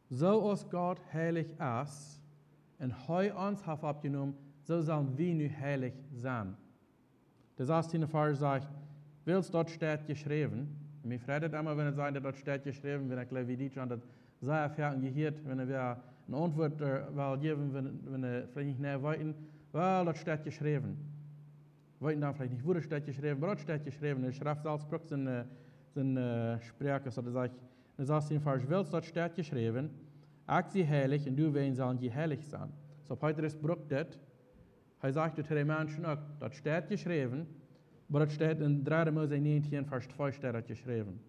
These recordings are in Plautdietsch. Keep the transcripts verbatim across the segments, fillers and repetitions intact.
Soo aus Gott heilich es un hee ons haft oppjenomen, soo sellen wie nu heilich sennen. De sastieende Varsch sajcht: Wiels daut steit jeschräwen. Un mie freit et emma, wan et sajcht, daut daut steit jeschräwen, wan ekj jleew, wie Dietsche haben daut sea foaken jehieet, wan wie eene Auntwuat, äh, wellen jäwen, wan, wan wie veleicht nich nau weeten, wiels daut steit jeschräwen. Weeten dan veleicht nich, woo daut steit jeschräwen, oba daut steit jeschräwen. De Schreft selfst brukt siene, äh, siene, äh, Sproak, soo daut sajcht, de sastieende Varsch: Wiels daut steit jeschräwen: Ekj sie heilich un doawäajen sellen jie heilich sennen. Soo Petrus brukt dit. Hee sajcht to de Menschen uk, daut steit jeschräwen, oba daut steit en dredde Mose näajentieen, Varsch twee steit daut jeschräwen.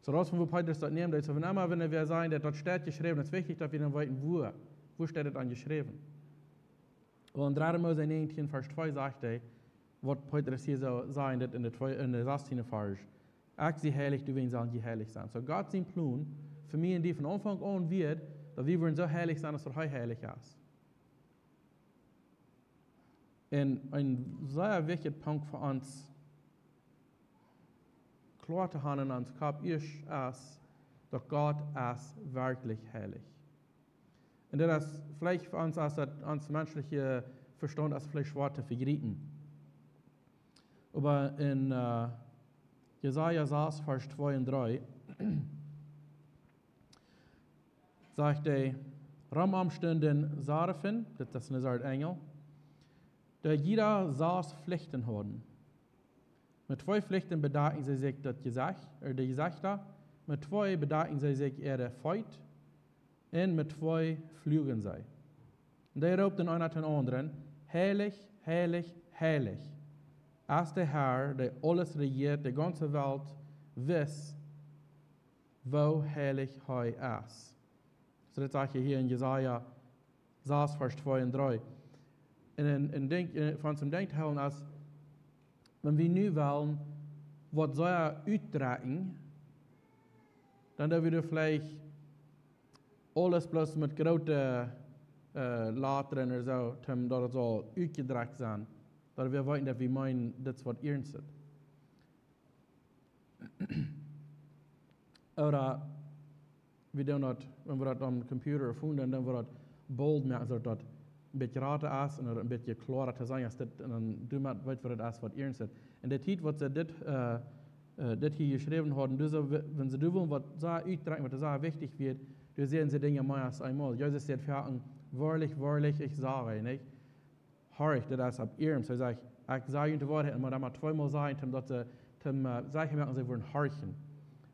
Soo daut es von woo Petrus daut nemt, daut es, wan emma, wan wie sajen, daut daut steit jeschräwen, daut es wichtich, daut wie dan weeten, woo, woo steit et dan jeschräwen. Well, en dredde Mose näajentieen, Varsch twee sajcht hee, waut Petrus hia soo sajcht, daut en de twee, en de sastieende Varsch: Ekj sie heilich, doawäajen sellen jie heilich sennen. Soo Gott sien Plon fa mie un die von Aunfank aun wia, daut wie wudden soo heilich sennen, aus daut hee heilich es. Un een sea wichtja Punkt fa ons kloa to haben en ons Kopp es, es daut Gott es werkjlich heilich. Un daut es veleicht fa ons, aus daut ons menschlicha Vestaunt es veleicht schwoa to vejriepen. Oba en, äh, Jesaja sas, Varsch twee un dree, sajcht hee: Rom am stunden Serafen, daut es eene Sort Enjel, dee jieda sas Flichten hauden. Met twee Flichten bedakten see sikj daut Jesecht, äh, de Jesechta, met twee bedakten see sikj äare Feet, un met twee fluagen see. Un dee roopten eena dän aundren: Heilich, heilich, heilich es de Herr, dee aules rejieet, de gaunze Welt wist, woo heilich hee es. Soo daut sajcht hia en Jesaja sas, Varsch twee un dree. Un, un, un denkj, äh, von soo denkj hoolen, aus wan wie nu wellen waut soo utdrekjen, dan doo wie veleicht aules bloos met groote, äh, Latren ooda soo, om daut et saul utjedrekjt sennen. Daut wie weeten, daut wie meenen, dit es waut iernst es. Ooda wie doonen daut, wan wie daut aum Computer erfoaren, dan doonen wie daut bold moaken, soo daut daut een bät jrata es un een bät kloara to seenen es dit, un dan doo wie weeten, waut daut es, waut iernst es. Un de Tiet, waut see dit, äh, äh, dit hia jeschräwen hauden, doo see, wan see doo wullen waut sea utdrekjen, waut sea wichtich wia, doo säden see Dinja mea aus eemol. Jesus säd foaken: Woarlich, woarlich, ich sage, nich? Horcht, daut es opp iernst. Hee sajcht: Ekj saj junt de Woarheit, un mott daut mau tweemol sajen, om daut see, om, äh, secha moaken, see wudden horchen.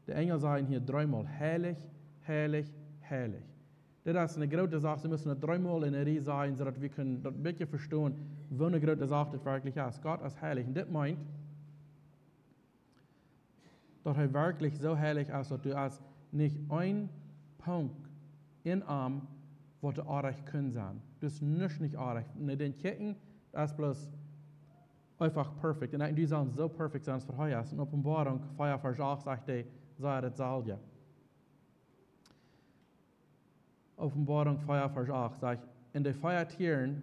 De Enjel säden hia dreemol: Heilich, heilich, heilich. Dit es eene groote Sach. See musten daut dreemol en eene Rieej sajen, soo daut wie kjennen daut een bät vestonen, woo eene groote Sach dit werkjlich es. Gott es heilich. Un dit meent, daut hee werkjlich soo heilich es, daut doa es nich een Punkt en am, waut doa oajch kunn sennen. Doa es nuscht nich oajch. Nä, dän kjikjen, daut es bloos eefach perfekt. Un ekj, dee sellen soo perfekt sennen aus hee es. En Openboarunk vea, Varsch acht sajcht hee, saj daut selwje. Openboarunk vea, Varsch acht sajcht: Un de vea Tieren,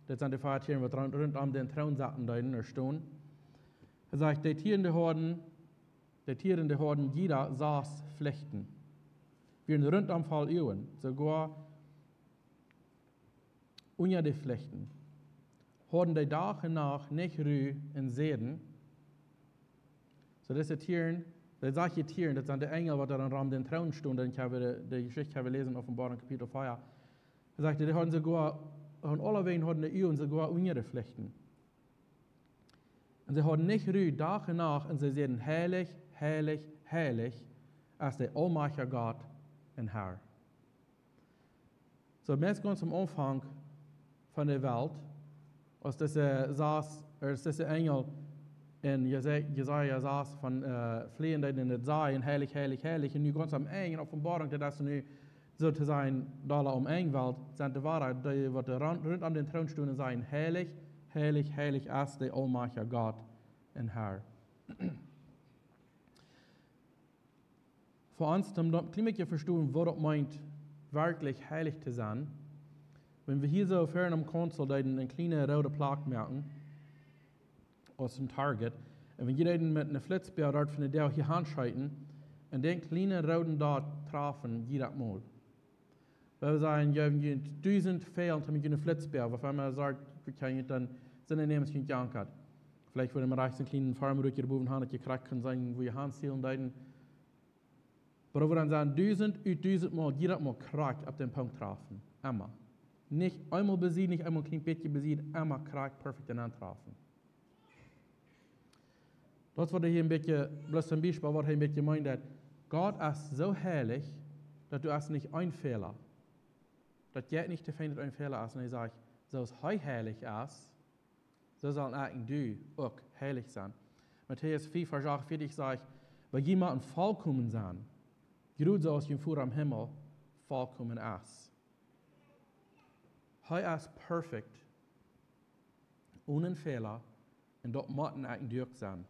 dit sent de vea Tieren, waut runt, runt om dän Troon sitten deeden, doa stonen. Hee sajcht: De Tieren, dee hauden, de Tieren, dee hauden jieda sas Flichten. Wieren runt om voll Uagen, soogoa unja de Flichten. Hauden dee Dach un Nacht nich Ru un säden. Soo, dise Tieren, dee sajcht hia Tieren, daut sent de Enjel, waut doa rom dän Troon stonen, dee wie, de Jeschicht haben wie jeläsen en Openboarunk Kapitel vea. Hee sajcht, dee hauden soogoa, aun aule Wäaj hauden dee Uagen soogoa unja de Flichten. Un see hauden nich Ru Dach un Nacht, un see säden: Heilich, heilich, heilich es de aulmajchtja Gott un Herr. Soo, meist gaunz aum Aunfank von de Welt, aus dise sas, aus dise Enjel en Jesa-, Jesaja sas von, äh, fleejen deeden un daut säden: Heilich, heilich, heilich. Un nu gaunz aum Enj en Openboarunk, daut es nu soo to sajen, doa aum Enj Welt, sent de Woarheit, dee waut doa ron-, runt om dän Troon stonen, säden: Heilich, heilich, heilich es de aulmajchtja Gott un Herr. Fa ons, om daut een kjlien bät to vestonen, waut daut meent, werkjlich heilich to sennen. Wan wie hia soo ver aum Council deeden eene kjliene roode Plak moaken, aus een Target, un wan jie deeden met eene Flitzpijl doa von de Däa hia hanscheten, un dän kjlienen rooden Dot trafen, jiedet Mol. Wie sajen, jo, wie haben dusent Fäla, haben wir einen Flitzbär, wofür man sagt, wir können nicht dann seine Namen nicht jankert. Veleicht wua wie rajcht een kjlienen Farm rut hia bowen haben, daut jie krakjt kjennen seenen, wua jie han zielen deeden. Oba wie dan sajen, dusent ut dusent mol, jieda mol krakjt opp dän Punkt träfen. Emma. Nich eemol besied, nich eemol een kjlien bät besied, emma krakjt perfekt aun träfen. Daut woat hia een bät, bloos een Biespel, waut hia een bät meent, daut Gott es soo heilich, daut du hast nich een Fäla. Daut jeit nich to finjen, daut een Fäla es. Un hee sajcht, soo aus hee heilich es, soo saul uk du uk heilich sennen. Matäus fief, Varsch achtunvieetich sajcht, wiels jie motten volkomen sennen, jrod soo aus jun Voda em Himmel volkomen es. Hee es perfekt, onen Fäla, un daut mott uk du sennen.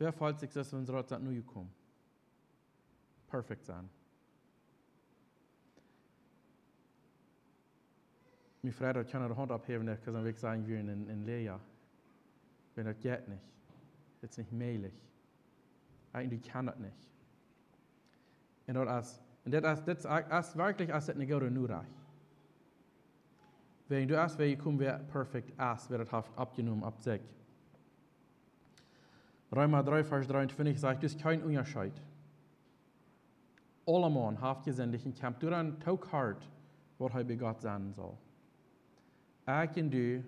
Wäa feelt sikj soo, aus wan see rut sent nu jekomen? Perfekt sennen. Mie freit daut kjeena de Haunt opphäwen, daut kaun wie sajen, wie sent en, en Lea. Wan daut jeit nich. Daut es nich mäajlich. Eejentlich kaun daut nich. Un daut es, un daut es, daut es, es werkjlich, es daut eene goode Norecht. Wäajen du hast, wäa jekomen, wäa perfekt es, wäa daut haft oppjenomen opp sikj. Reema dree, Varsch dreeuntwintich sajcht, daut es kjeen Unjascheet. Aulemaun haft jesindicht un kjemt doaraun too kort, waut hee bie Gott sennen saul. Ekj un du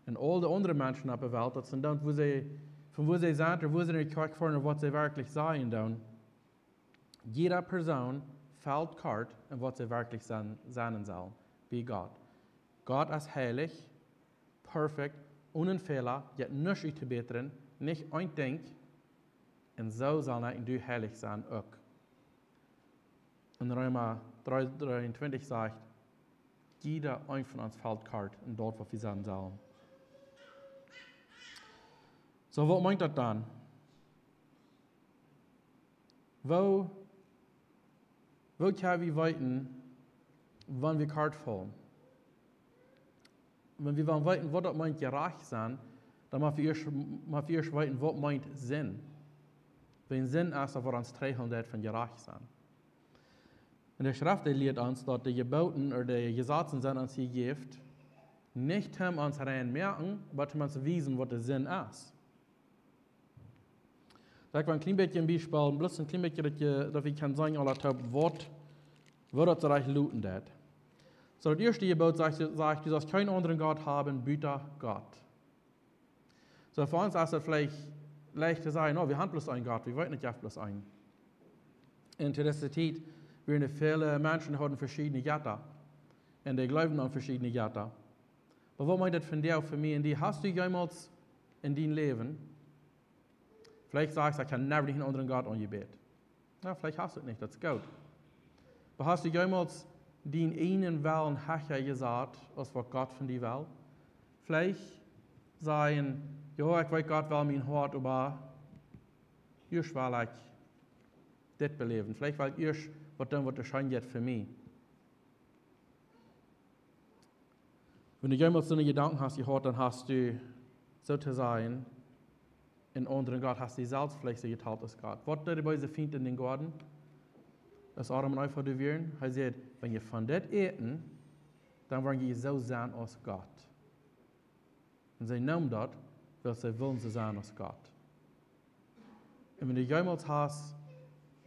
un aul de aundre Menschen opp de Welt, daut sent dan, wua see, von wua see sent, ooda wua see en de Kjoakj foaren, ooda waut see werkjlich sajen dan. Jieda Persoon felt kort en waut see werkjlich sennen, sennen sellen, bie Gott. Gott es heilich, perfekt, onen Fäla, jeit nuscht to bätren, nich een Dinkj, un soo saul uk du heilich sennen uk. En Reema dree, dreeuntwintich sajcht, jieda een von ons felt kort en daut, waut wie sennen sellen. Soo, waut meent daut dan? Woo, woo kjenn wie weeten, wan wie kort faulen? Wan wie wellen weeten, waut daut meent, jerajcht sennen, dan motten wie ieescht, motten wie ieescht weeten, waut meent Sind. Wan Sind es, daut waut ons trigjhoolen deit von jerajcht sennen. Un de Schreft, dee lieet ons, daut de Jeboten ooda de Jesazen sent ons jejäft, nich om ons rein moaken, oba om ons wiesen, waut de Sind es. Saj ekj mol een kjlien bät een Biespel, bloos een kjlien bät daut jie, daut wie kjennen seenen, aula toop, waut, woo daut soo rajcht luten deit. Soo, daut ieeschte Jebot sajcht, sajcht, du saust kjeenen aundren Gott haben, buta Gott. Soo, fa ons es daut veleicht leicht to sajen, no, wie haben bloos een Gott, wie weeten, daut jeft bloos een. Un to dise Tiet wieren väle Menschen, hauden veschiedne Jetta. Un dee jleewden aun veschiedne Jetta. Oba waut meent daut vondoag fa mie un die? Hast du jemols en dien Läwen, veleicht sajchst, ekj hab never nich eenen aundren Gott aunjebät. Na, veleicht hast du daut nich, daut es goot. Oba hast du jemols dienen eejnen Wellen hecha jesat, aus waut Gott von die well? Veleicht sajen, jo, ekj weet, Gott well mien Hoat, oba ieescht well ekj dit beläwen. Veleicht well ekj ieescht waut doonen, waut scheen jeit fa mie. Wan du jemols soone Jedanken hast jehaut, dan hast du, soo to sajen, eenen aundren Gott, hast die selfst veleicht soo jetalt aus Gott. Waut deed de beese Fient en dän Goaden? Aus Adam un Eva doa wieren, hee säd, wan jie von dit äten, dan woaren jie soo sennen aus Gott. Un see neemen daut, wiels see wullen soo sennen aus Gott. Un wan du jemols hast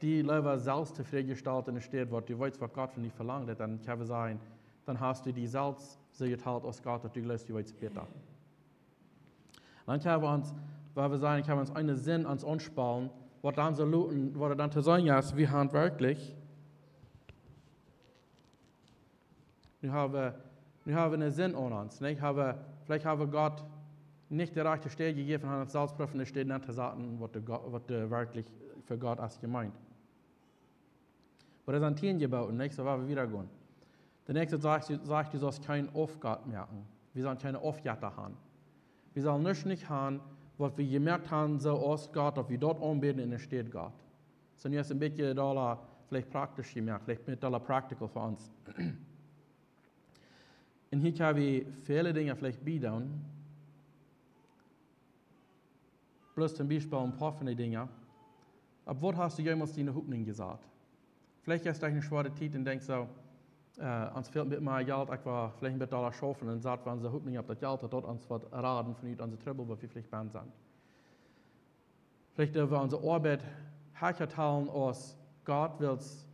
die leewa selfst tofrädjestalt en de Städ, waut du weetst, waut Gott von die velangt, dan kaun wie sajen, dan hast du die selfst soo jetalt aus Gott, daut du jleefst, du weetst bäta. Dan kaun wie ons, wua wie sajen, kaun wie ons eene Sind ons aunspannen, waut dan soo luten, waut dan to sajen es, wie haben werkjlich Nu haben, nu haben wie eene Sind aun ons, nich? Haben, veleicht haben wie Gott nich de rajchte Städ jejäft un haben ons selfst proowen de Städ nenn to saten, waut de Go-, waut de werkjlich fa Gott es jemeent. Oba daut sent tieen Jeboten, nich? Soo, wua wie wieda gonen. De näakjste sajcht, sajcht, du saust kjeenen Aufgott moaken. Wie sellen kjeene Aufjetta haben. Wie sellen nuscht nich haben, waut wie jemoakt haben, soo aus Gott, daut wie daut aunbäden en de Städ Gott. Soo, nu es een bät dolla, veleicht praktisch jemoakt, veleicht een bät dolla practical fa ons. Un hia kjenn wie väle Dinja veleicht biedoonen. Bloos een Biespel, een poa von de Dinja. Opp waut hast du jemols diene Hopninj jesat? Veleicht es daut eene schwoare Tiet un denkjst soo, äh, ons fält een bät mea Jelt, ekj wull veleicht een bät dolla schaufen un sat wie onse Hopninj opp daut Jelt, daut daut ons woat raden von onse Trubbel, waut wie veleicht bennen sent. Veleicht daut wie onse Oabeit hecha talen aus Gott, wiels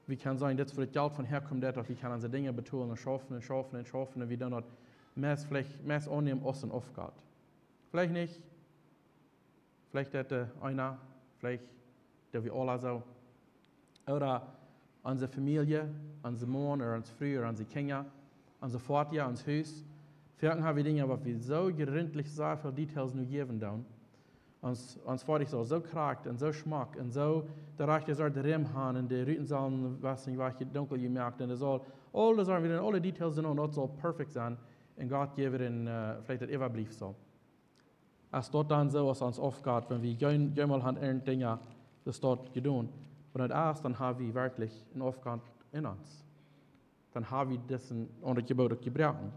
wie kjennen seenen, daut es wua daut Jelt von häakjemt, daut wie kjennen onse Dinja betolen un schaufen un schaufen un schaufen un wie doonen daut meist veleicht, meist aunnämen aus eene Oppgow. Veleicht nich. Veleicht daut, äh, eena, veleicht daut wie aula soo. Ooda onse Famielje, onse Maun, ooda onse Fru, ooda onse Kjinja, onse Foatieja, ons Hus. Foaken ha wie Dinja, waut wie soo jrintlich, soo väl Details no jäwen doonen. Ons, ons Foatich saul soo krakjt un soo schmock un soo de rajchte Sort Rim han un de Ruten sellen, waut nich, waut je dunkel jemoakt un et saul, aul dee Sachen, wie doonen aule Details doonen un daut saul perfekt sennen. Un Gott jeft een, äh, veleicht daut Äwabliefsel. Es daut dan soo aus ons Oppgow, wan wie jeen-, jemols aun irjent Dinja daut doa jedonen? Wan daut es, dan ha wie werkjlich eene Oppgow en ons. Dan ha wie dit aundre Jeboot jebroaken.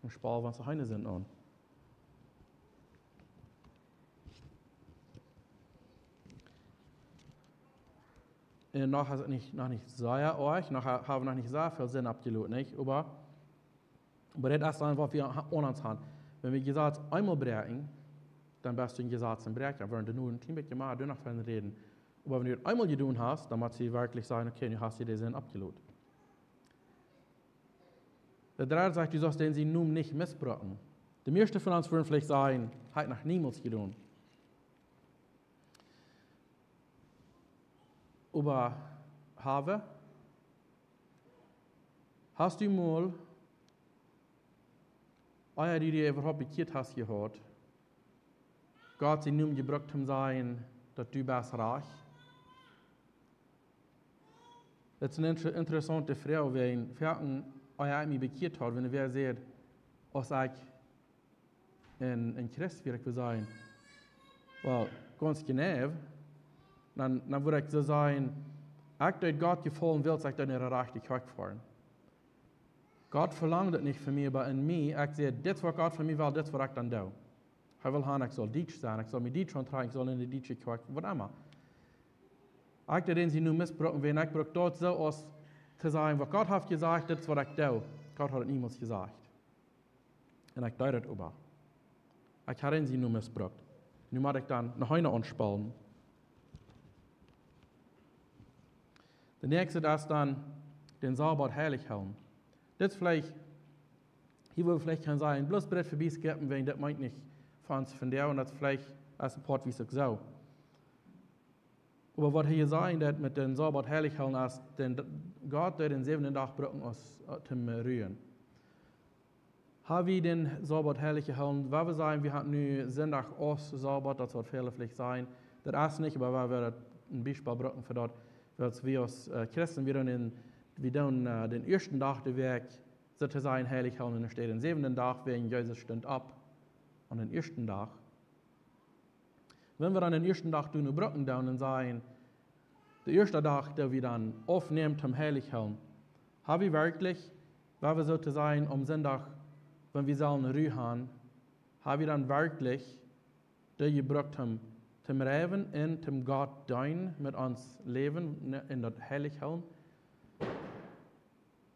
Un spal, wan see heine sent aun. Un noch es et nich, noch nich sea oajch, noch ha-, ha wie noch nich sea väl Sind oppjeloten, nich? Oba, oba daut es dan, waut wie ha-, aun ons han. Wan wie Jesaz eemol bräakjen, dan best du een Jesazbräakja. Wie woaren doa nu een kjlien bät mea doano von räden. Oba wan du et eemol jedonen hast, dan motst du werkjlich sajen, okay, nu hast du de Sind oppjeloten. De dredde sajcht, du saust dän sienen Nomen nich missbrucken. De mieeschte von ons wudden veleicht sajen, ha ekj noch niemols jedonen. Oba ha wie, hast du mol, ea du die äwahaupt bekjieet hast, jehaut, Gott sienen Nomen jebrukt toom sajen, daut du best rajcht? Daut es eene inter-, interessaunte Froag, wiels foaken, ea ekj mie bekjieet haud, wan wäa säd, aus ekj een, een Christ wia, ekj wudd sajen, well, gaunz jeneiw, dan, dan wudd ekj soo sajen, ekj deed Gott jefaulen, wiels ekj deed no de rajchte Kjoakj foaren. Gott velangt daut nich von mie, oba en mie, ekj saj, dit es waut Gott von mie well, dit es waut ekj dan doo. Hee well han, ekj saul dietsch sennen, ekj saul mie dietsch auntrakjen, ekj saul en de dietsche Kjoakj, waut emma. Ekj deed dän sienen Nomen missbrucken, wan ekj brukt daut soo aus to sajen, waut Gott haft jesajcht, dit es waut ekj doo. Gott haud et niemols jesajcht. Un ekj deed et oba. Ekj haud dän sienen Nomen missbrukt. Nu mott ekj dan noch eena aunspaulen. De näakjste es dan dän Sabat heilich hoolen. Dit es veleicht, hia wudd wie veleicht kjennen sajen, bloos Brett verbie skippen, wiels daut meent nich fa ons vondoag, un daut veleicht es een Poat, woo et uk soo. Oba waut hee hia sajen deed met dän Sabat heilich hoolen es, dän D-, Gott deed dän säwenden Dach brucken aus, äh, toom, äh, ruen. Ha wie dän Sabat heilich jehoolen? Wan wie sajen, wie haben nu Sindach aus Sabat, daut es waut väle veleicht sajen. Daut es nich, oba wan wie daut een Biespel brucken fa daut, wiels wie aus, äh, Christen, wie doonen, wie doonen, äh, dän ieeschten Dach de Wäakj, soo to sajen, heilich hoolen, un doa steit dän säwenden Dach, wiels Jesus stunt opp aun dän ieeschten Dach. Wan wie dan dän ieeschten Dach doonen brucken doonen un sajen, de ieeschte Dach, dee wie dan aufnämen toom heilich hoolen, ha wie werkjlich, wan wie soo to sajen, aum Sindach, wan wie sellen Ru han, ha wie dan werkjlich dee jebrukt toom, toom reiwen un toom Gott deenen met ons Läwen, ne, un daut heilich hoolen?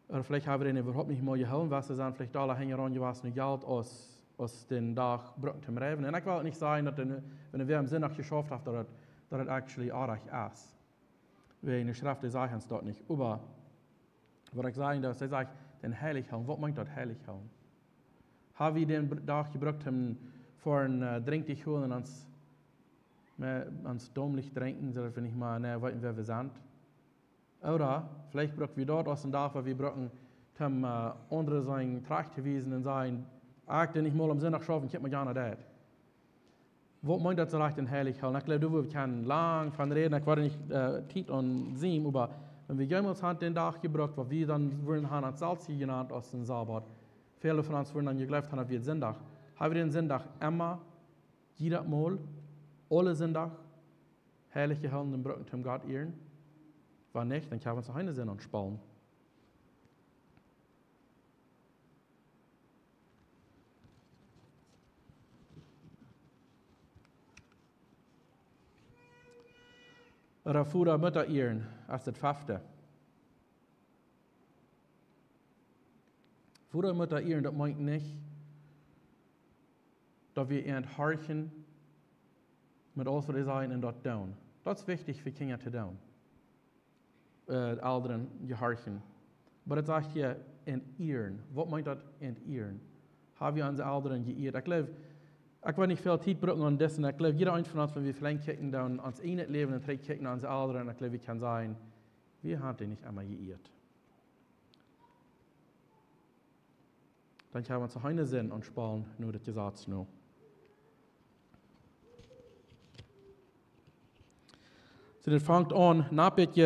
Ooda veleicht ha wie dän äwahaupt nich mol jehoolen, wiels wie sent veleicht aula hinjaraun jewast no Jelt aus, aus dän Dach brucken toom reiwen. Un ekj well nich sajen, daut dee, wan wäa aum Sindach jeschauft haft, daut et, daut et actually oajch es. Wiels de Schreft, dee sajcht ons daut nich. Oba waut ekj sajen, daut see sajcht, dän heilich hoolen. Waut meent daut, heilich hoolen? Ha wie dän Br-, Dach jebrukt, om fa een, äh, Drinkj to hoolen un ons, äh, ons dommlich drinkjen, soo daut wie nich mea, nä, weeten, wäa wie sent? Ooda veleicht bruck wie daut aus een Dach, waut wie brucken, om, äh, aundre sien Trajcht to wiesen un sajen, ah, ekj doo nich mol aum Sindach schaufen, ekj hab mie jana daut. Waut meent daut, soo rajcht dän heilich hoolen? Ekj jleew, doa wudden wie kjennen lang von räden, ekj wull nich, äh, Tiet aun sien, oba wan wie jemols haben dän Dach jebrukt, waut wie dan wudden haben, daut selfst jenant aus een Sabat. Väle von ons wudden dan jejleeft haben, daut wia Sindach. Ha wie dän Sindach emma, jiedet Mol, aule Sindach, heilich jehoolen un brucken toom Gott ieren? Wan nich, dan kjenn wie ons noch eene Sind aunspaulen. Ooda Voda, Mutta ieren, es daut fefte. Voda, Mutta ieren, daut meent nich, daut wie an horchen met aules waut see sajen un daut doonen. Daut es wichtich fa Kjinja to doonen. Äh, Elren jehorchen. Oba daut sajcht hia an ieren. Waut meent daut, an ieren? Hab wie onse Elren jeieet? Ekj jleew, ekj well nich väl Tiet brucken aun dit, un ekj jleew, jieda eena von ons, wan wie veleicht kjikjen dan ons ieejnet Läwen un trigj kjikjen no onse Elren, ekj jleew, wie kjennen sajen, wie haben dee nich emma jeieet. Dan kjenn wie ons heene Senn aunspaulen no daut Jesaz no. Soo, daut fangt aun, een bät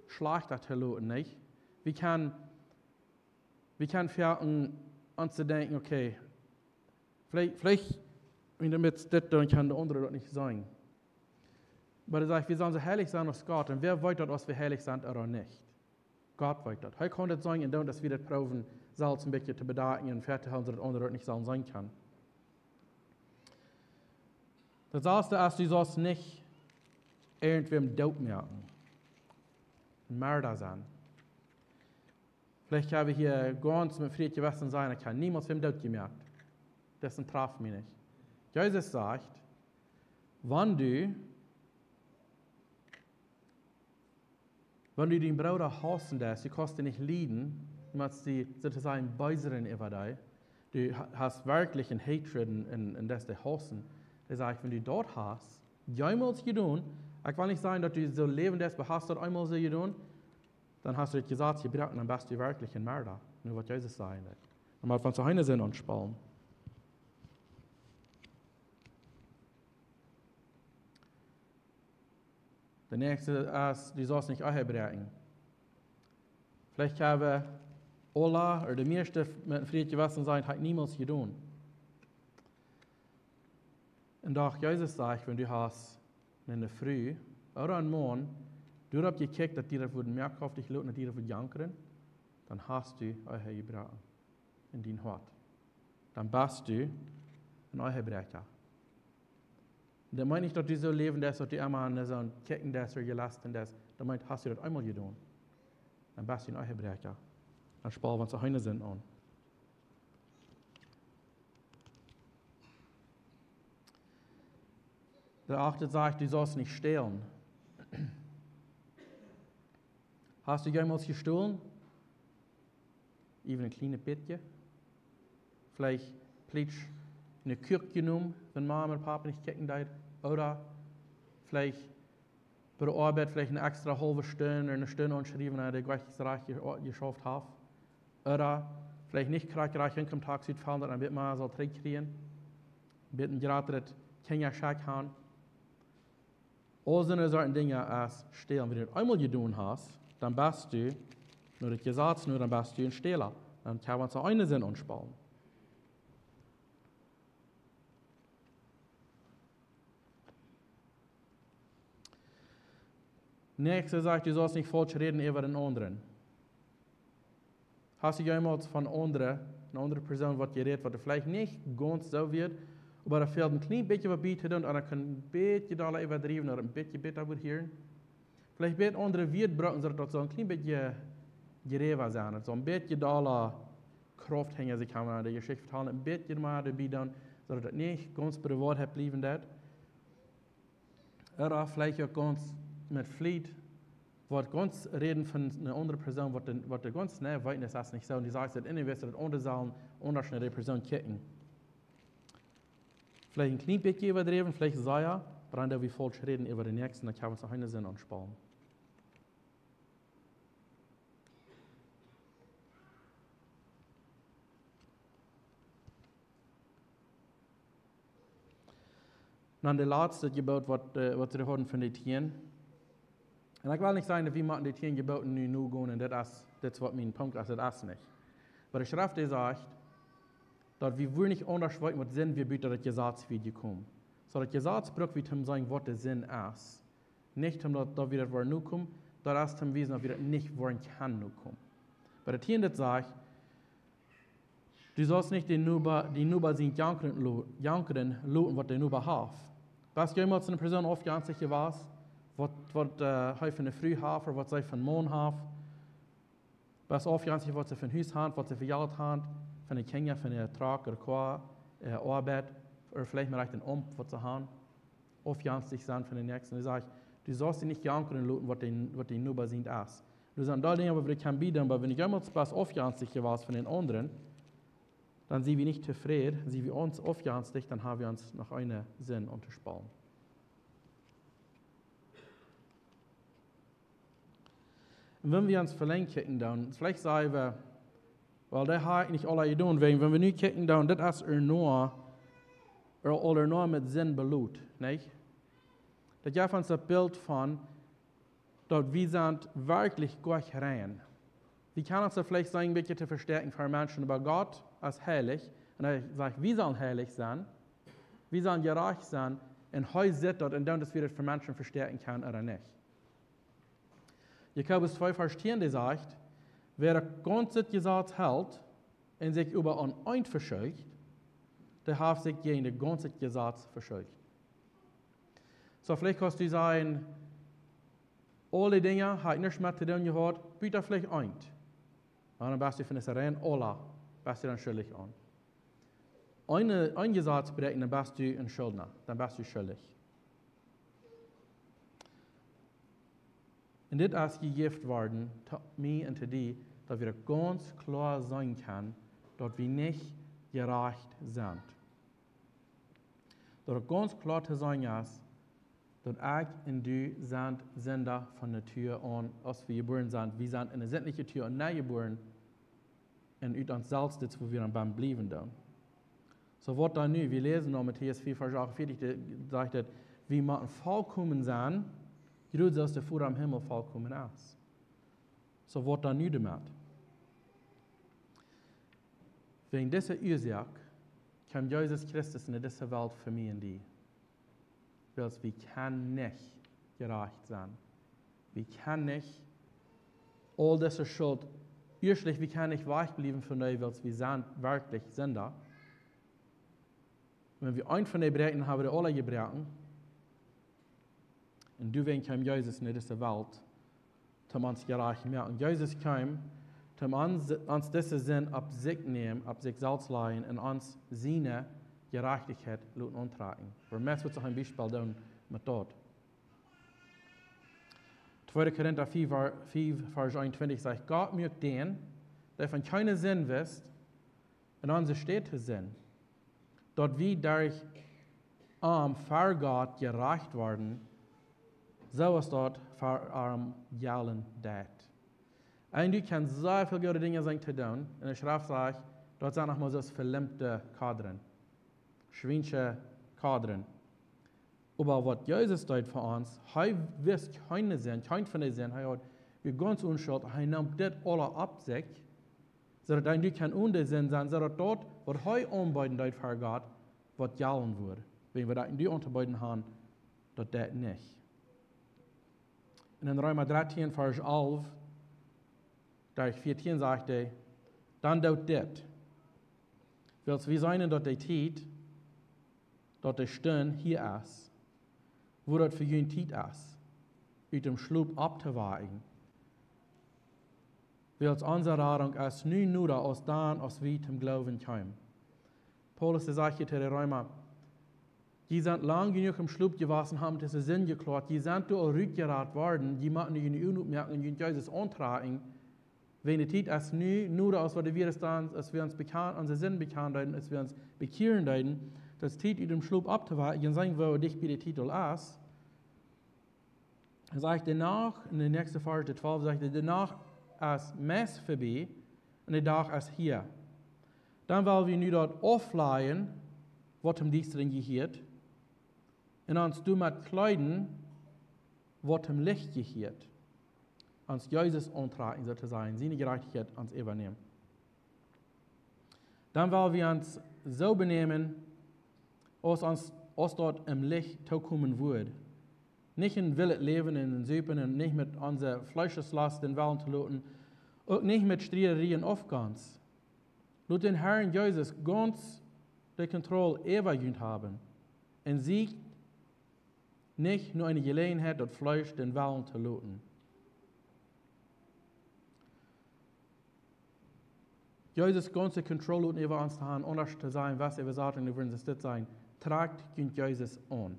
schlajcht to loten, nich? Wie kjennen, wie kjennen foaken aun to denkjen, okay, veleicht, veleicht, wan wie daut dit doonen, kjennen de aundre daut nich seenen. Oba daut sajcht, wie sellen soo heilich sennen aus Gott. Un wäa weet daut, aus wie heilich sent ooda nich? Gott weet daut. Hee kaun daut seenen un doonen, daut wie daut proowen, selfst een bät to bedakjen un väatohoolen, soo daut aundre daut nich sellen seenen kjennen. Daut saschte es, du sascht nich irjentwäm doot moaken. Een Merda sennen. Veleicht kjenn wie hia gaunz met friet Jewessen sajen, ekj hab niemols wäm doot jemoakt. Daut es een Traf mie nich. Jesus sajcht, wan du Wan du dienen Brooda haussen deist, du kaust dän nich lieden, du motst dee soo to sajen beesren äwa dee, du ha-, hast werkjlich een hatred un, un, un deist dee haussen, dan saj ekj, wan du daut hast jeemols jedonen, ekj well nich sajen, daut du soo läwen deist, oba hast daut eemol soo jedonen, dan hast du daut Jesaz jebroaken, dan best du werkjlich een Merda. Nu waut Jesus sajen deit. Dan mott wie ons heene Senn aunspaulen. Daut näakjste es, du sascht nich Ehe bräakjen. Veleicht haben wie aula, ooda de mieeschte met een friet Jewessen sajen, hab ekj niemols jedonen. Un doch Jesus sajcht, wan du hast eene Fru ooda een Maun, du hast jekjikjt, daut dee daut wudd moakhaftich loten, daut dee daut wudd jankren, dan hast du Ehe jebroaken en dien Hoat. Dan best du een Ehebräakja. Daut meent nich, daut du soo läwen deist, daut du emma aun soon kjikjen deist ooda jelästren deist. Daut meent, hast du daut eemol jedonen, dan best du een Ehebräakja. Dan spaul wie ons heene Senn aun. Daut achte sajcht, du sascht nich stälen. Hast du jeemols jestolen? Äwen een kjlienet bät? Veleicht plitsch eene Kuak jenomen, wan Mama ooda Papa nich kjikjen deeden. Ooda veleicht bie de Oabeit veleicht eene extra haulwe Stund ooda eene Stund aunschriewen, wan dee nich rajcht je-, jeschauft haft. Ooda veleicht nich krakjt rajcht enkomen, Tax utfellen, daut eena een bät mea saul trigjkjrieen. Een bät jratret Kjinjascheck haben. Aul soone Sorten Dinja aus stälen. Wan du daut eemol jedonen hast, dan best du no daut Jesaz, no dan best du een Stäla. Dan kjenn wie ons heene Senn aunspaulen. Näakjste sajcht, du sascht nich faulsch räden äwa dän aundren. Hast du jeemols von aundre, eene aundre Persoon waut jerät, waut veleicht nich gaunz soo wia, oba doa fält een kjlien bät waut bie to doonen, un dan kaun een bät dolla äwadriewen ooda een bät bäta wudden hieren? Veleicht bät aundre Wieed brucken, soo daut daut soo een kjlien bät jräwa sent. Daut soo een bät dolla Krauft hinja sikj haben aun de Jeschicht vetalen, een bät mea doabie doonen, soo daut daut nich gaunz bie de Woarheit bliewen deit. Ooda veleicht uk gaunz met Fliet, waut gaunz räden von eene aundre Persoon, waut de, waut de gaunz nä weeten es, daut es nich soo. Un dee sajen daut, un dee wisten daut aundre sellen aundasch no dee Persoon kjikjen. Veleicht een kjlien bät äwadriewen, veleicht sea, oba dan doo wie faulsch räden äwa dän Näakjsten, dan kjenn wie ons heene Senn aunspaulen. Dan daut latste Jeboot waut, äh, waut wie hauden von de tieen. Un ekj well nich sajen daut wie motten de tieen Jebooten nu nogonen un daut es, daut es waut mien Punkt es, daut es nich. Oba de Schreft dee sajcht, daut wie wudden nich aundasch weeten waut Sind wia, buta daut Jesaz wia jekomen. Soo daut Jesaz bruck wie toom seenen waut de Sind es. Nich toom daut, daut wie daut wudden nokomen, daut es toom wiesen daut wie daut nich wudden kjennen nokomen. Oba daut hia daut sajcht, du sascht nich dän Noba, dän Noba sien jankren lo-, jankren loten waut de Noba haft. Best du jeemols eene Persoon aufjenstich jewast, waut, waut äh, hee fa eene Fru haft, ooda waut see fa eenen Maun haft. Best aufjenstich, waut see fa een Hus haben, waut see fa Jelt haben, fa de Kjinja, fa een Truck ooda Koa, äh, Oabeit, ooda veleicht mau een Aumt, waut see haben. Aufjenstich sennen fa dän Näakjsten. Dee sajcht, du saust die nich jankren loten, waut dee, waut dee Noba sient es. Doa sent aul Dinja, waut wie kjennen bieden, oba wan du jemols best aufjenstich jewast fa dän aundren, dan sent wie nich tofräd, sent wie ons aufjenstich, dan haben wie ons noch eene Sind auntospaulen. Un wan wie ons velenjd kjikjen, dan veleicht sajen wie, well, daut hab ekj nich aul jedonen, wäajen wan wie nu kjikjen, dan, daut es ea, ea aul ea met Sind belodt, nich? Daut jeft ons daut Bilt von, daut wie sent werkjlich Gott rein. Wie kjennen ons daut veleicht sennen, een bät to vestäakjen fa Menschen, oba Gott es heilich. Un hee sajcht, wie sellen heilich sennen, wie sellen jerajcht sennen. Un hee sitt daut un dan, daut wie daut fa Menschen vestäakjen kjennen ooda nich. Jakobus twee Varsch tieen, dee sajcht, wäa daut gaunze Jesaz helt un sikj oba aun eent veschuldicht, dee haft sikj jäajen daut gaunze Jesaz veschuldicht. Soo, veleicht kaust du sajen, aul dee Dinja hab ekj nuscht met to doonen jehaut, buta veleicht eent. Un dan best du von dise rein aula, best du dan schuldich aun. Een, een Jesaz bräakjen, dan best du een Schuldna, dan best du schuldich. Un dit es jejäft worden to mie un to die, daut wie gaunz kloa seenen kjennen, daut wie nich jerajcht sent. Daut et gaunz kloa to seenen es, daut ekj un du sent Sinda von Natua aun, aus wie jebuaren sent. Wie sent en eene sintliche Natua aun nie jebuaren. Un ut ons selfst, dit es, wua wie dan bie bliewen dan. Soo waut dan nu, wie läsen dan Matäus vea, Varsch achtunveatich, dee sajcht daut, wie motten volkomen sennen, jroz soo aus de Voda em Himmel volkomen es. Soo waut dan nu doamet? Wäajen dise Uasoak kjeem Jesus Christus en dise Welt fa mie un die. Wiels wie kjennen nich jerajcht sennen. Wie kjennen nich aul dise Schult, ieeschtlich, wie kjennen nich wajchbliewen von dee, wiels wie sent werkjlich Sinda. Wan wie eent von dee bräakjen, haben wie aula jebroaken. Un doawäajen kjeem Jesus en dise Welt, om ons jerajcht to moaken. Jesus kjeem, om ons, ons dise Sind opp sikj nämen, opp sikj selfst lajen un ons siene Jerajchtichkjeit loten auntrakjen. Wie motten ons een Biespel doonen met daut. Tweede Korinta vea, Var-, vea, Varsch eenuntwintich sajcht, Gott muak dän, dee von kjeene Sind wist, en onse Städ to sennen, daut wie derch am ver Gott jerajcht woaren, soo aus daut ver am jellen deit. Un du kaust sea väl goode Dinja sennen to doonen. Un de Schreft sajcht, daut sent noch mau soo aus veleemde Kodren. Schwiensche Kodren. Oba waut Jesus deed fa ons, hee wist kjeene Sind, kjeen von de Sind, hee haud, wia gaunz onschullich, hee neem dit aula opp sikj, soo daut hee nu kaun onen de Sind sennen, soo daut daut, waut hee aunbeeden deed ver Gott, waut jellen wudd. Wäajen waut hee nu auntobeeden haud, daut deit nich. Un en Reema dartieen, Varsch alf, doa veatieen sajcht hee, dan doot dit. Wiels wie seenen daut de Tiet, daut de Stund hia es, wua daut fa junt Tiet es, ut dän Schlop opptowakjen. Wiels onse Radunk es nu noda aus dan, aus wie toom Gloowen kjeemen. Paulus, dee sajcht hia to de Reema, jie sent lang jenuach em Schlop jewast, haben dise Sind jekloat, jie sent doa rutjerat worden, jie motten nu june Uagen oppmoaken un junt Jesus auntrakjen, wäajen de Tiet es nu noda aus waut wie es dan, aus wie ons bekjanen, onse Sind bekjanen deeden, aus wie ons bekjieren deeden, daut es Tiet ut dän Schlop opptowakjen, seenen woo dicht bie de Tiet aul es. Dan sajcht hee noch, en de näakjste Varsch, de twalfte, sajcht hee, de Nacht es meist verbie un de Dach es hia. Dan well wie nu daut auflajen, waut em Diestren jehieet, un ons doamet kjleeden, waut em Licht jehieet. Ons Jesus auntrakjen, soo to sajen, siene Jerajchtichkjeit ons äwanämen. Dan well wie ons soo benämen, aus ons, aus daut em Licht tookomen wudd. Nich en willet Läwen un en Supen un nich met onse Fleescheslost dän Wellen to loten, uk nich met Striederien un Aufgonst. Lot dän Harn Jesus gaunz de Kontroll äwa junt haben. Un sieekjt Nich no eene Jeläajenheit daut Fleesch dän Wellen to loten. Jesus gaunze Kontroll loten äwa ons to haben, aundasch to sennen, waut äwa Satan, nu wudden see dit sennen. Trakjt junt Jesus aun.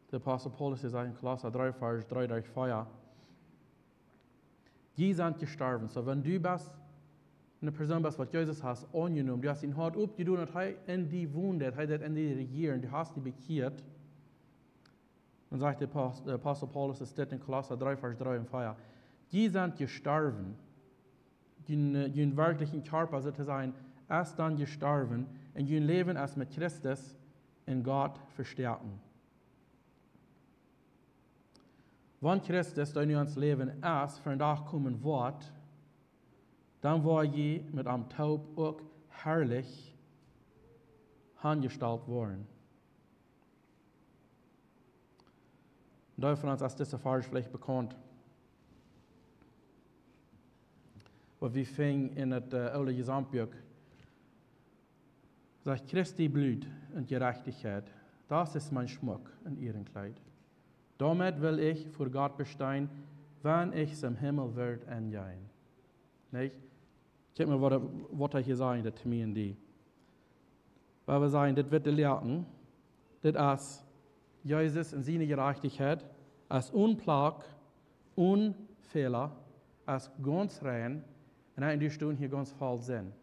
De Apostel Paulus, dee sajcht en Kolossa dree, Varsch dree derch vea: Jie sent jestorwen. Soo, wan du best, eene Persoon best, waut Jesus haft aunjenomen, du hast sien Hoat oppjedonen, daut hee en die wont, daut hee daut en die rejieren, du hast die bekjieet, dan sajcht de Apost-, de Apostel Paulus, es dit en Kolossa dree, Varsch dree un vea: Jie sent jestorwen. Jun, äh, jun werkjlichen Kjarpa, soo to sajen, es dan jestorwen, un jun Läwen es met Christus en Gott vestoaken. Wan Christus, dee nu ons Läwen es, fa een Dach komen woat, dan woa jie met am toop uk harlich aunjestalt woaren. Dee von ons es dise Varsch veleicht bekaunt. Waut wie finjen en daut, äh, Oole Jesamtbuak. Sajcht: Christi Blut un Jerajchtichkjeit, daut es mien Schmuck un Ierenkjleet. Doamet well ekj ver Gott besteien, wan ekj em Himmel woa enjeien. Nä? Kjikj mol, waut, waut hee hia sajcht, daut to mie un die. Wan wie sajen, dit woat de Läwen, dit es Jesus un siene Jerajchtichkjeit, es one Plak, one Fäla, es gaunz rein, un hee, du stonen hia gaunz voll Sind.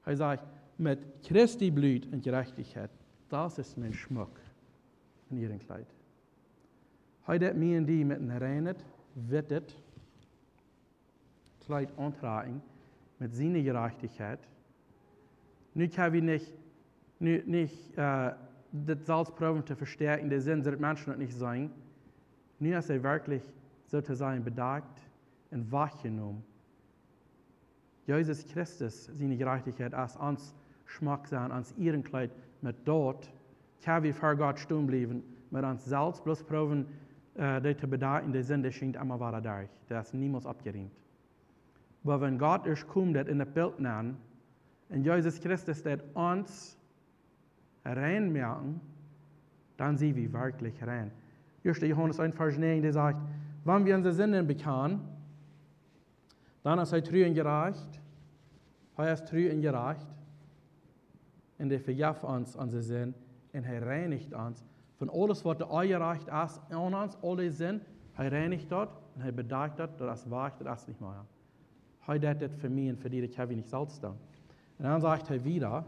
Hee sajcht: Met Christi Blut un Jerajchtichkjeit, daut es mien Schmuck un Ierenkjleet. Hee deit mie un die met een reinet, wittet Kjleet auntrakjen, met siene Jerajchtichkjeit. Nu kjenn wie nich, nu nich, äh, daut selfst proowen to vestäakjen, de Sind, soo daut Menschen daut nich seenen. Nu es hee werkjlich, soo to sajen, bedakjt un wajchjenomen. Jesus Christus siene Jerajchtichkjeit es ons Schmuck sennen, ons Ierenkjleet. Met daut kjenn wie ver Gott stonen bliewen, met ons selfst bloos proowen, äh, dee to bedakjen, de Sind, dee schient emma wada derch. Dee es niemols oppjerieemt. Oba wan Gott ieescht kjemt, daut en daut Bilt nenn, un Jesus Christus deit ons rein moaken, dan sent wie werkjlich rein. Ieeschte Johanes eent Varsch näajen, dee sajcht: Wan wie onse Sinden bekjanen, dan es hee tru un jerajcht. Hee es tru un jerajcht. Un hee vejeft ons onse Sind. Un hee reinicht ons von aules, waut de Onjerajchtichkjeit es aun ons, aul de Sind. Hee reinicht daut un hee bedakjt daut, daut es wajch, daut es nich mea. Hee deit dit fa mie un fa die, daut kjenn wie nich selfst doonen. Un dan sajcht hee wieda,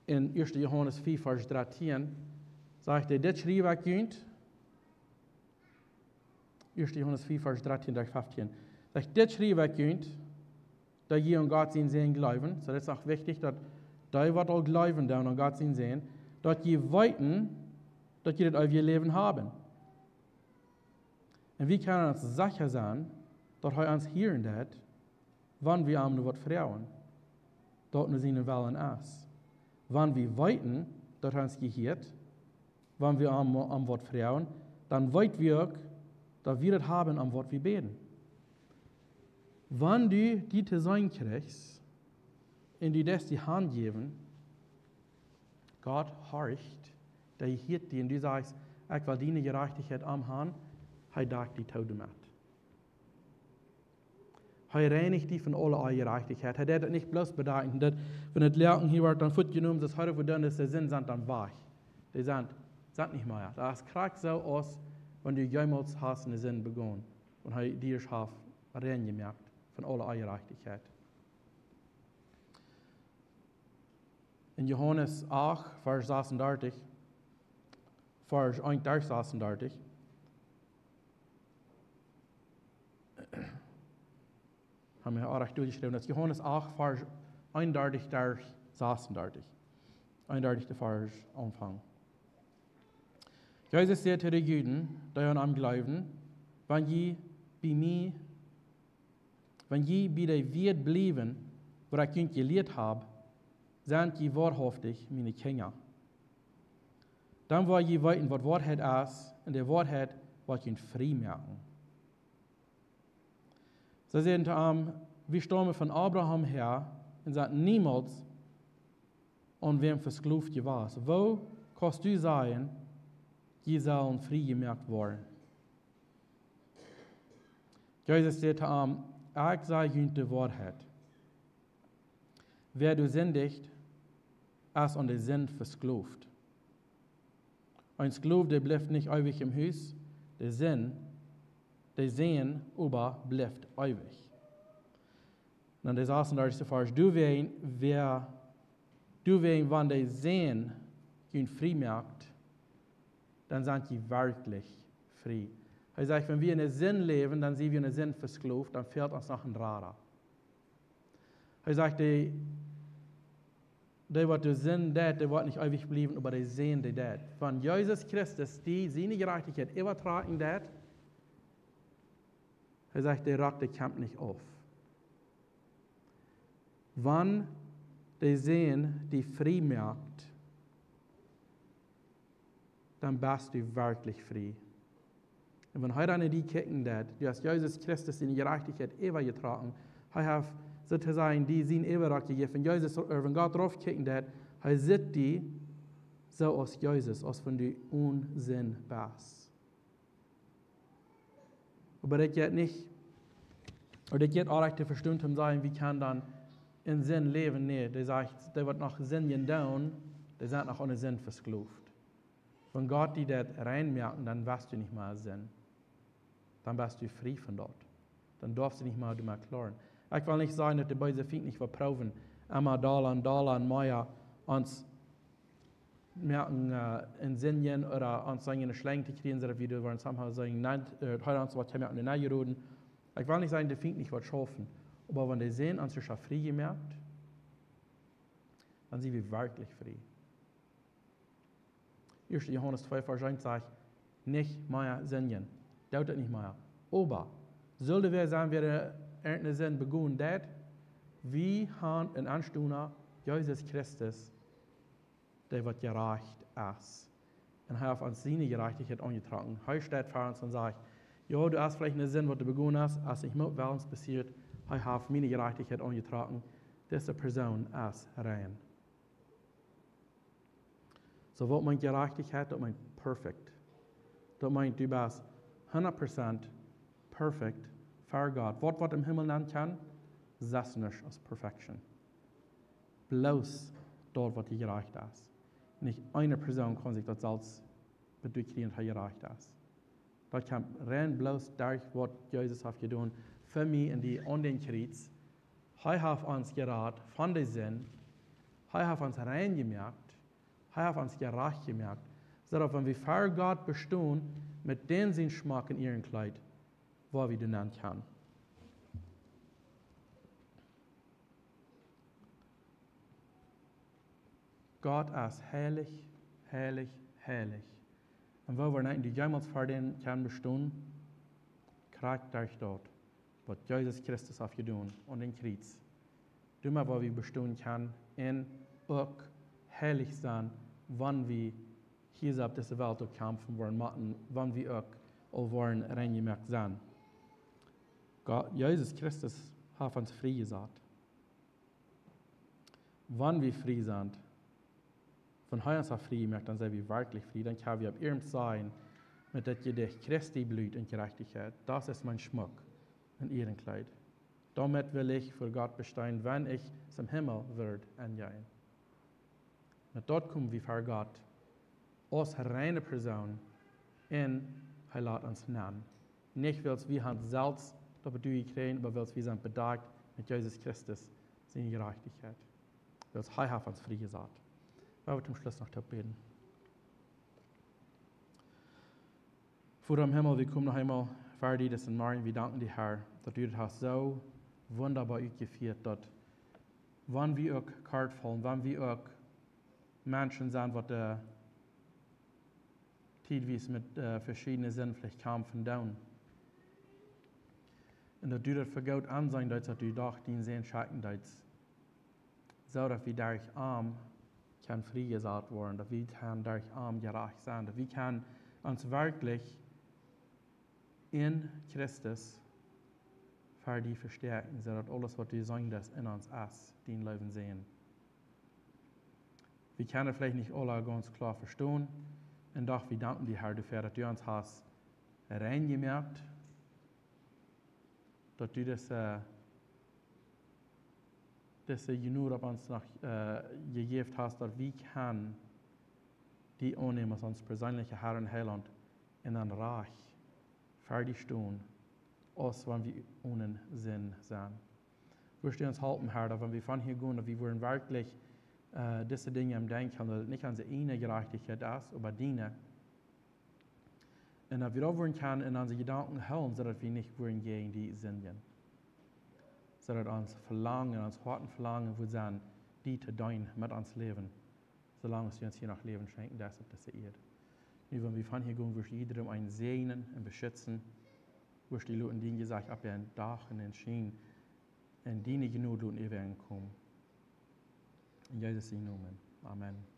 en ieeschte Johanes vea Varsch dartieen, sajcht hee: Dit schriew ekj junt. Ieeschte Johanes vea Varsch dartieen bat feftieen. Sajcht: Dit schriew ekj junt, daut jie aun Gott sienen Sän jleewen. Soo, daut es uk wichtich, daut dee, waut aul jleewen doonen aun Gott sienen Sän, daut jie weeten, daut jie daut eewje Läwen haben. Un wie kjennen ons secha sennen, daut hee ons hieren deit, wan wie am no waut froagen, daut no sienen Wellen es. Wan wie weeten, daut hee ons jehieet, wan wie am, am waut froagen, dan weet wie uk, daut wie daut haben, om waut wie bäden. Wan du die to seenen kjrichst un du deist die hanjäwen, Gott horcht, dee hieet die un du sajchst: Ekj well diene Jerajchtichkjeit aunhoolen, hee dakjt die too doamet. Hee reinicht die von aule Onjerajchtichkjeit. Hee deit daut nich bloos bedakjen, daut, wan daut Läwen hia woat dan fuatjenomen, daut hee woat doonen, daut de Sind sent dan wajch. Dee sent, sent nich mea. Daut es krakjt soo aus wan du jemols hast eene Sind begonen. Wan hee die ieescht haft rein jemoakt von aule Onjerajchtichkjeit. En Johanes acht, Varsch sasuntachtig, Varsch eent bat sasuntachtig. Haben wir auch recht durchgeschrieben. Daut es Johanes acht, Varsch eenundartich bat sasuntachtig. Eenundartich, de Varsch aunfangen. Jesus säd to de Juden, dee aun am jleewen: Wan jie bie mie, wan jie bie de Wieed bliewen, waut ekj junt jelieet hab, sent jie woarhauftich miene Kjinja. Dan woa jie weeten, waut Woarheit es, un de Woarheit woat junt frie moaken. See säden to am: Wie stonen von Abraham her un sent niemols aun wäm vesklowt jewast. Woo kaust du sajen, jie sellen frie jemoakt woaren? Jesus säd to am: Ekj saj junt de Woarheit. Wäa doa sindicht, es aun de Sind vesklowt. Een Sklow, dee blift nich eewich em Hus, de Sind, de Sän oba blift eewich. Dan de sasuntachtigste Varsch: Doawäajen, wäa, doawäajen, wan de Sän junt frie moakt, dan sent jie werkjlich frie. Hee sajcht, wan wie enne Sind läwen, dan sent wie enne Sind vesklowt, dan fält ons noch een Rada. Hee sajcht, dee, dee waut de Sind deit, dee woat nich eewich bliewen, oba de Sän, dee deit. Wan Jesus Christus die siene Jerajchtichkjeit äwatrakjen deit, hee sajcht, dee Rock, dee kjemt nich auf. Wan de Sän die frie moakt, dan best du werkjlich frie. Un wan hee dan no die kjikjen deit, du hast Jesus Christus siene Jerajchtichkjeit äwajetrocken, hee haft, soo to sajen, die sien Äwarock jejäft. Wan Jesus, ooda wan Gott doaropp kjikjen deit, hee sitt die soo aus Jesus, aus wan du one Sind best. Oba daut jeit nich, ooda daut jeit uk nich to vestonen, om to sajen, wie kjennen dan enne Sind läwen. Nä, dee sajcht, dee waut noch Sind doonen, dee sent noch aune Sind vesklowt. Wan Gott die daut rein moakt, dan best du nich mea Sind. Dan best du frie von daut. Dan darfst du nich mea doamet kjloaren. Ekj well nich sajen, daut de beese Fient nich woat proowen, emma dolla un dolla un mea ons moaken, äh, enne Sind ooda ons enne Schlenj to kjrieen, soo daut wie doa woaren somehow sajen, nä, äh, hee ons waut moaken, nä, jeroden. Ekj well nich sajen, de Fient nich woat schaufen, oba wan de Sän ons es frie jemoakt, dan sent wie werkjlich frie. Ieeschte Johanes twee Varsch eent sajcht: Nich mea sindjen. Doot daut nich mea. Oba, sull wäa sennen, wäa irjent eene Sind begonen haft, wie haben eenen Aunstoota, Jesus Christus, dee waut jerajcht es. Un hee haft ons siene Jerajchtichkjeit aunjetrocken. Hee steit ver ons un sajcht: Jo, du hast veleicht eene Sind, waut du begonen hast, aus ekj mott, waut ons passieet. Hee haft miene Jerajchtichkjeit aunjetrocken. Dise Persoon es rein. Soo, waut meent Jerajchtichkjeit? Daut meent perfect. Daut meent, du best hundat Prozent perfect ver Gott. Waut, waut em Himmel nenn kjemt, es nuscht aus perfection. Bloos daut, waut jerajcht es. Nich eene Persoon kaun sikj daut selfst bedrekjen, daut hee jerajcht es. Daut kjemt rein bloos derch waut Jesus haft jedonen fa mie un die aun dän Kjriez. Hee haft ons jerat von de Sind. Hee haft ons rein jemoakt. Hee haft ons jerajcht jemoakt. Soo daut wan wie ver Gott bestonen, met dän sien schmocket Ierenkjleet, woa wie doa nenn kjennen. Gott es heilich, heilich, heilich. Un woo wie nich jemols ver dän kjennen bestonen, krakjt derch daut, waut Jesus Christus haft jedonen aun dän Kjriez. Doamet woa wie bestonen kjennen un uk heilich sennen, wan wie hia opp dise Welt uk kjamfen woaren motten, wan wie uk aul woaren rein jemoakt sennen. Gott, Jesus Christus haft ons frie jesat. Wan wie frie sent, wan hee ons haft frie jemoakt, dan sent wie werkjlich frie. Dan kjenn wie opp ieescht sajen, met daut Jedicht: Christi Blut un Jerajchtichkjeit, daut es mien Schmock un Ierenkjleet. Doamet well ekj ver Gott bestonen, wan ekj em Himmel woa engonen. Met daut kom wie ver Gott aus reine Persoon un hee lat ons nenn. Nich wiels wie haben selfst daut Bedroagen jekjräajen, oba wiels wie sent bedakjt met Jesus Christus siene Jerajchtichkjeit. Wiels hee haft ons frie jesat. Lot ons toom Schluss noch toop bäden. Voda em Himmel, wie komen noch eemol ver die, dis Morjen, wie danken die, Herr, daut du daut hast soo wundaboa utjefieet, daut wan wie uk kort faulen, wan wie uk Menschen sent, waut, äh, tiedwies met, äh, veschiedne Sind veleicht kjamfen doonen. Un daut du daut fa goot aunseenen deetst, daut du doch dienen Sän schekjen deetst, soo daut wie derch am kjennen frie jesat woaren, daut wie kjennen derch am jerajcht sennen, daut wie kjennen ons werkjlich en Christus fa die vestäakjen, soo daut aules waut du seenen deist en ons es dien Läwen seenen. Wie kjennen veleicht nich aula gaunz kloa vestonen, un doch wie danken die, Herr, doafäa daut du ons hast rein jemoakt, daut du dise, dise Jnod opp ons noch jejäft hast, daut wie kjennen die aunnämen aus ons perseenlicha Herr un Heilaunt un dan rajcht fa die stonen, aus wan wie onen Sind sent. Wurscht du ons halpen, Herr, daut wan wie von hia gonen, daut wie wudden werkjlich dise Dinja em Denkj haben, daut daut nich onse ieejne Jerajchtichkjeit es, oba diene. Un daut wie daut wudden kjennen en onse Jedanken hoolen, soo daut wie nich wudden jäajen die sindjen, soo daut ons Velangen, ons Hoaten Velangen wudd sennen, die to deenen met ons Läwen, soo lang aus du ons hia noch Läwen schenkjen deist opp dise Ieed. Nu wan wie von hia gonen, wurscht du jiedrem eenen säajnen un beschitzen, wurscht du loten dien Jesecht opp äaren Dach un äaren Schien, un diene Jnod loten äwa an komen. En Jesus sien Nomen, amen.